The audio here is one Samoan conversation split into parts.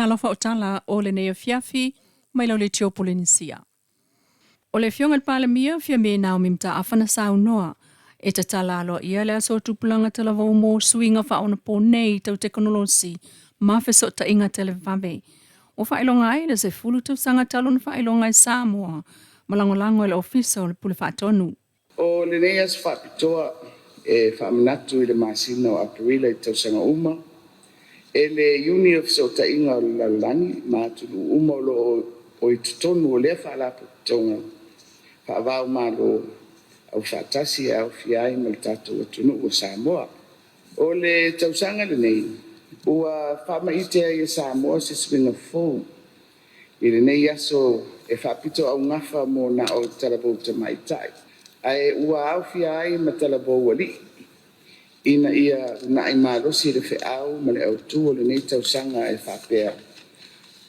Talofa o tala o lenei afiafi mai lau leitio Polenisia. O le Afioga i le Palemia, Fiame Naomi Mataafa na saunoa e tatala aloaia le aso o tupulaga talavou mo suiga faaonaponei tau tekonolosi ma fesootaiga televavave. Ua faailoga ai le 10 tausaga talu ona faailoga e Samoa ma lagolago e le Ofisa o le Pule Faatonu. O lenei aso faapitoa e faamanatu i le masina o Aperila i tausaga uma, e le Iuni o Fesootaiga o le Lalolagi ma atunuu uma o lo o i totonu o lea faalapotopotoga faava-o-Malo aufaatasi e aofia ai ma le tatou atunuu o Samoa. O le tausaga lenei, ua faamaite ai e Samoa se suiga fou i lenei aso e faapito augafa mo na o talavou tamaitai, ae ua aofia ai ma talavou alii, ina ia uunai malosi le feau ma le autu o lenei tausaga e faapea,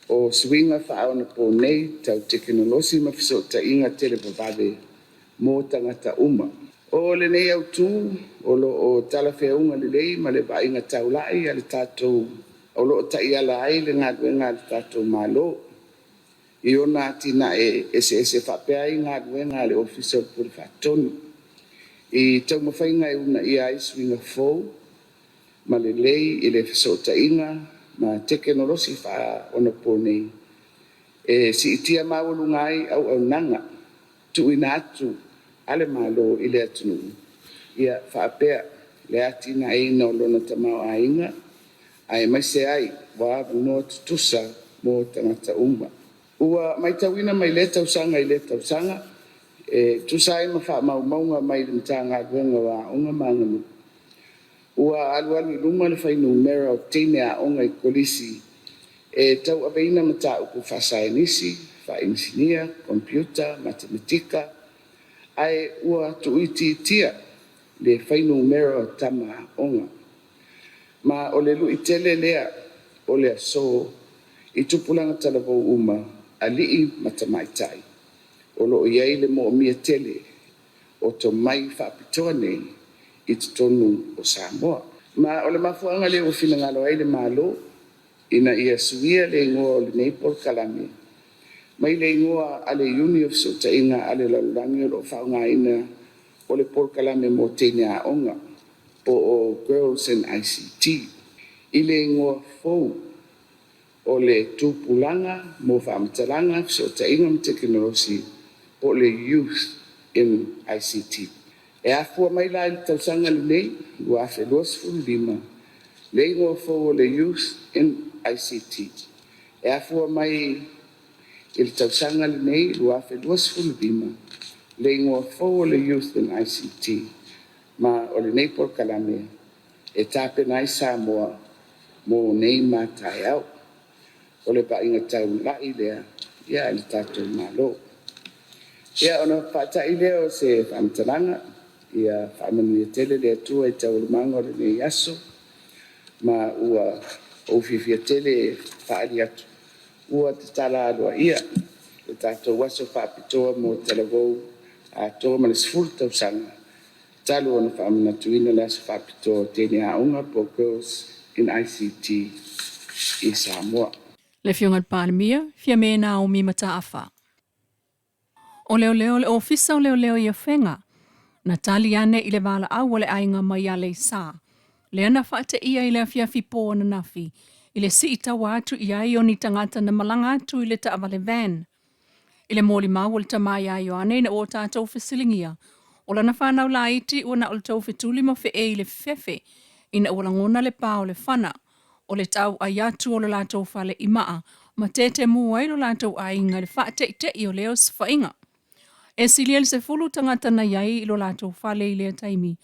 o suiga faaonaponei tau tekonolosi ma fesootaiga televavave mo tagata uma. O lenei autu o lo o talafeauga lelei ma le vaaiga taulai a le tatou o lo o taiala ai le galuega a le tatou Malo i ona atinae eseese faapea ai galuega a le Ofisa o le Pule Faatonu i taumafaiga e uunaia ai suiga fou ma lelei i le fesootaiga ma tekonolosi faaonaponei e siitia maualuga ai auaunaga tuuina atu a le Malo i le atunuu, ia faapea le atinaeina o lona tamaoaiga aemaise ai ua avanoa tutusa mo tagata uma. Ua matauina mai lea tausaga i lea tausaga e tusa ai ma faamaumauga mai le Matagaluega o Aoga ma Aganuu, ua alualu i luma le fuainumera o teine aoga i kolisi e tauaveina mataupu faasaienisi, faainisinia, komepiuta, matematika, ae ua tuuitiitia le fuainumera o tama aoga. Ma o le luitele lea o le aso i tupulaga talavou uma, alii ma tamaitai, o lo o i ai le moomia tele o tomai faapitoa nei i totonu o Samoa. Ma o le mafuaaga lea ua finagalo ai le Malo ina ia suia le igoa o lenei polokalame mai le igoa a le Iuni o Fesootaiga a le Lalolagi o lo o faaaogaina o le polokalame mo teine aoga po o Girls in ICT i le igoa fou o le Tupulaga mo Faamatalaga, Fesootaiga ma Tekonolosi po o le Youth in ICT. E afua mai la i le tausaga lenei 2025 le igoa fou o le Youth in ICT. E afua mai i le tausaga lenei 2025 le igoa fou o le Youth in ICT, ma o lenei polokalame e tapena ai Samoa mo nei ma taeao. O le vaaiga taulai lea a le tatou Malo. Ia, ona faatai lea o se faamatalaga, ia faamanuia tele le Atua i taualumaga o lenei aso, ma ua ou fiafia tele e faaali atu ua tatala aloaia le tatou aso faapitoa mo talavou atoa ma le 10 tausaga talu ona faamanatuina le aso faapitoa o teine aoga po o Girls in ICT i Samoa. Le Afioga i le Palemia, Fiame Naomi Mataafa. O leoleo le Ofisa o Leoleo i Afega, na tali ane i le valaau a le aiga mai Aleisa, lea na faateia i le afiafi po ananafi i le sii taua atu i ai o ni tagata na malaga atu i le taavale van. I le molimau a le tama ia Ioane ina ua tatou fesiligia, o lana fanau laiti ua na o le taufetuli ma feei i le fefe ina ua lagona le pa o le fana o le tauai atu o lo latou fale i maa ma tetemu ai lo latou aiga i le faateitei o lea osofaiga. E silia i le 10 tagata na i ai i lo latou fale i lea taimi,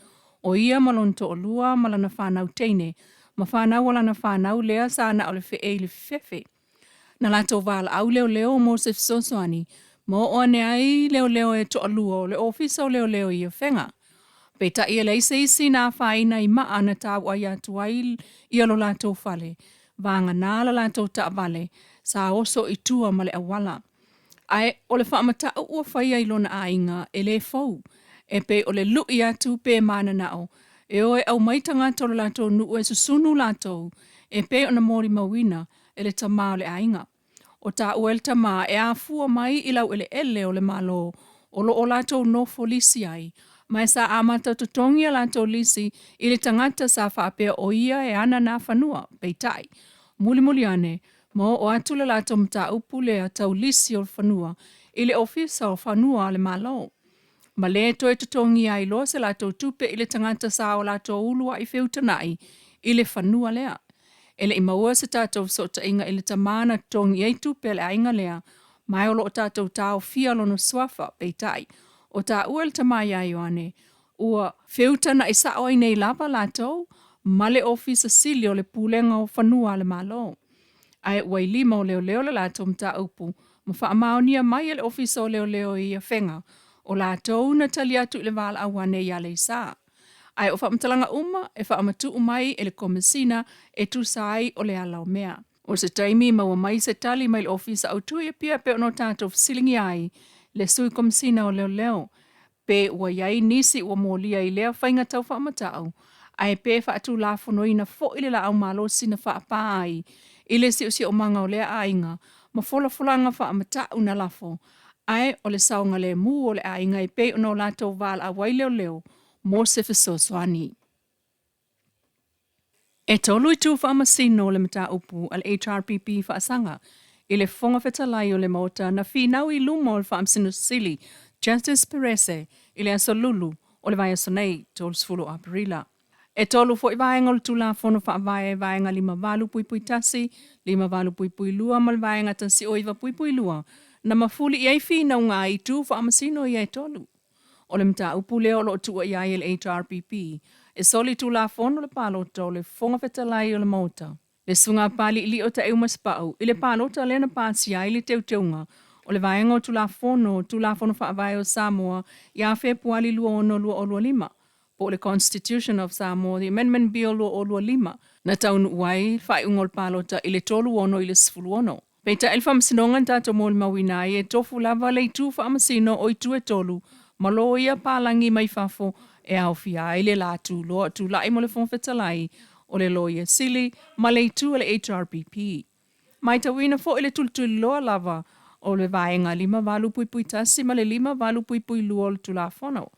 o ia ma lona toalua ma lana fanau teine, ma fanau a lana fanau lea sa na o le feei i le fefe. Na latou valaau leoleo mo se fesoasoani ma oo ane ai leoleo e toalua o le Ofisa o Leoleo i Afega. Peitai e leai se isi na afaina i maa na tauai atu ai ia lo latou fale, vagana la latou taavale sa oso i tua ma le auala. Ae o le faamatau ua faia i lona aiga e le fou, e pei o le lui atu pe mananao e o e aumai tagata o lo latou nuu e susunu latou e pei ona molimauina. e le tamā o le aiga. O taua e le tamā e afua mai i laueleele o le Malo o lo o latou nofo lisi ai, ma e sa amata totogi a latou lisi i le tagata sa faapea o ia e ana nā fanua. Peitai, mulimuli ane, ma oo atu le latou mataupu lea tau lisi o fanua i le Ofisa o Fanua a le Malo, ma lē toe totogia ai loa se latou tupe i le tagata sa o latou uluai feutanaʻi i le fanua lea. E le i maua se tatou fesootaiga i le tamā na totogi i ai tupe a le aiga lea, ma e o lo o tatou taofia lona suafa. Peitai, o taua e le tamā iā Ioane, ua feutanaʻi sao ai nei lava latou ma le Ofisa Sili o le Pulega o Fanua a le Malo. Ae ua i lima o leoleo le latou mataupu ma faamaonia mai e le Ofisa o Leoleo i Afega o latou na tali atu i le valaau ane i Aleisa. Ae o faamatalaga uma e faamatuu mai e le Komesina e tusa ai o le ala o mea. O se taimi maua mai se tali mai le Ofisa Autu i Apia e pei ona tatou fesiligia ai le Sui Komesina o Leoleo pe ua i ai nisi ua molia i lea faiga tau faamatau, ae pe faatulafonoina foi le laau malosi na faapā ai i le siosiomaga o lea aiga ma folafolaga faamatau na lafo, ae o le saogalemu o le aiga e pei ona o latou valaau ai leoleo mo se fesoasoani. E tolu itu faamasino o le mataupu a le HRPP faasaga i le Fofoga Fetalai o le Maota na finau i luma o le Faamasino Sili Justice Perese i le aso Lulu o le vaiaso nei, 30 o Aperila. E tolu foi vaega o le Tulafono Faavae, Vaega 58.1, 58.2 ma le Vaega 19.2, na mafuli i ai finauga a itu faamasino ia e tolu. O le mataupu lea o lo o tuuaia ai e le HRPP e solitulafono le palota o le Fofoga Fetalai o le Maota, le Susuga Papaliilio Taeaumasapau, i le palota lea na pasia ai le teuteuga o le Vaega o Tulafono Tulafono Faavae o Samoa ia Fepuali 2025, po o le Constitution of Samoa, The Amendment Bill 2025, na taunuu ai le faaiuga o le palota i le 36 i le 16. Peitai le Faamasinoga na tatou molimauina ai e tofu lava le itu faamasino o itu e tolu ma loia palagi mai fafo e aofia ai le la tuloa o tulai mo le Fofoga Fetalai o le Loia Sili ma le itu a le HRPP. Maitauina foi le tulituliloa lava o le Vaega 58.1 ma le 58.2 o le Tulafono.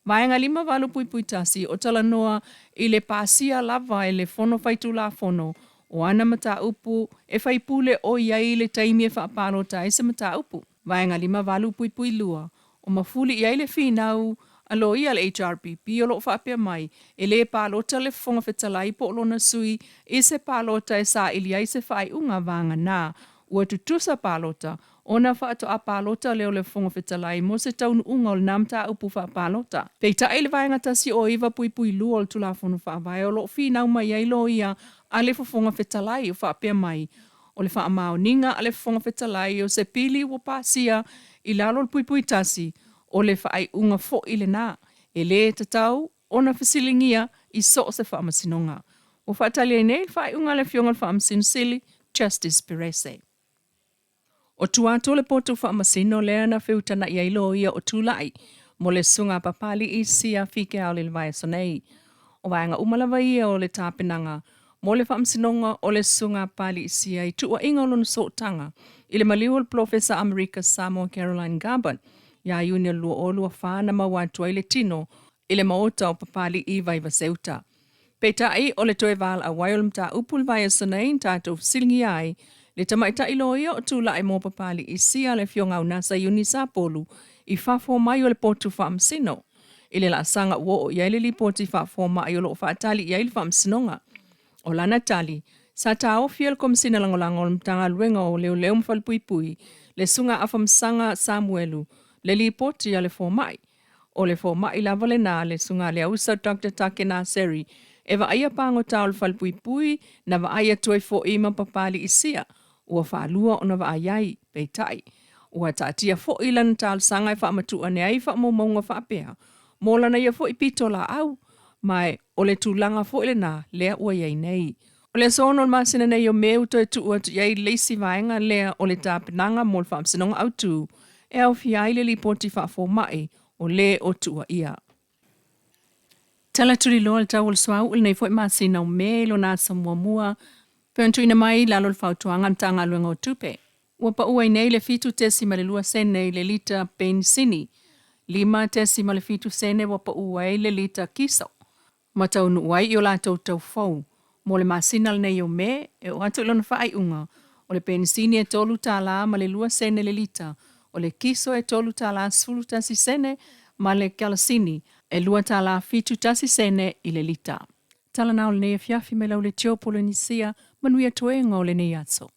Vaega 58.1 o talanoa i le pasia lava e le Fono Faitulafono o ana mataupu e faipule o i ai i le taimi e faapalota ai se mataupu. Vaega 58.2 O mafuli i ai le finau a loia a le HRPP o lo o faapea mai, e lē palota le Fofoga Fetalai po o lona sui i se palota e saili ai se faaiuga vagana ua tutusa palota ona faatoa palota lea o le Fofoga Fetalai mo se taunuuga o lena mataupu faapalota. Peitai i le Vaega 109.2 o le Tulafono Faavae o lo o finau mai ai loia a le Fofoga Fetalai o faapea mai, O le faamaoniga a le Fofoga Fetalai o se pili ua pasia i lalo o le puipui tasi, o le faaiuga foi lena, e lē tatau ona fesiligia i so o se faamasinoga. Ua faatali ai nei le faaiuga a le Afioga i le Faamasino Sili, Justice Perese. O tua atu o le potu faamasino lea na feutanaʻi ai loia o Tulai mo le Susuga a Papali'i Sia Fikeaole i le vaiaso nei. O vaega uma lava ia o le tapenaga mo le faamasinoga o le Susuga a Papali'i Sia i tuuaiga o lona sootaga i le maliu o le Polofesa Amerika Samoa Caroline Garbutt ia Iuni o le 2024 na maua atu ai le tino i le maota o Papali'i i Vaivaseuta. Peitai, o le toe valaau ai o le mataupu i le vaiaso nei na tatou fesiligia ai le tamaitai loia o tulai mo Papali'i Sia le Afioga Aunasa Iuni Sapolu i fafo mai o le potu faamasino i le laasaga ua oo i ai le lipoti faafomai o lo o faatali i ai le faamasinoga. O lana tali, sa taofi e le Komesina Lagolago o le Matagaluega o Leoleo ma Falepuipui le Susuga Afamasaga Samuelu le lipoti a le fomai. O le fomai lava lena a le Susuga Leausa Doctor Take Naseri e vaaia pagota o le falepuipui na vaai atu ai foi ma Papali'i Sia ua faalua ona vaai ai. Peitai, ua taatia foi lana talosaga e faamatuu ane ai faamaumauga faapea mo lana ia foi pitolaau, ma o le tulaga foi lena lea ua i ai nei. O le aso 6 o le masina nei o Me ua toe tuu atu i ai le isi vaega lea o le tapenaga mo le Faamasinoga Autu e aofia ai le lipoti faafomai o le o tuuaia. Tala tuliloa le tau o le suauu i lenei foi masina o Me i lona aso muamua. Pei ona tuuina mai i lalo o le fautuaga a le Matagaluega o Tupe, ua pau ai nei le 7.2 sene i le lita penisini, 5.7 sene ua pau ai le lita kiso, ma taunuu ai i o latou tau fou mo le masina lenei o Me e oo atu i lona faaiuga, o le penisini e $3 ma le 2 sene le lita, o le kiso e $3 11 sene ma le kelasini e $2 71 sene i le lita. Tala na o lenei afiafi mai lau leitio Polenisia, manuia toega o lenei aso.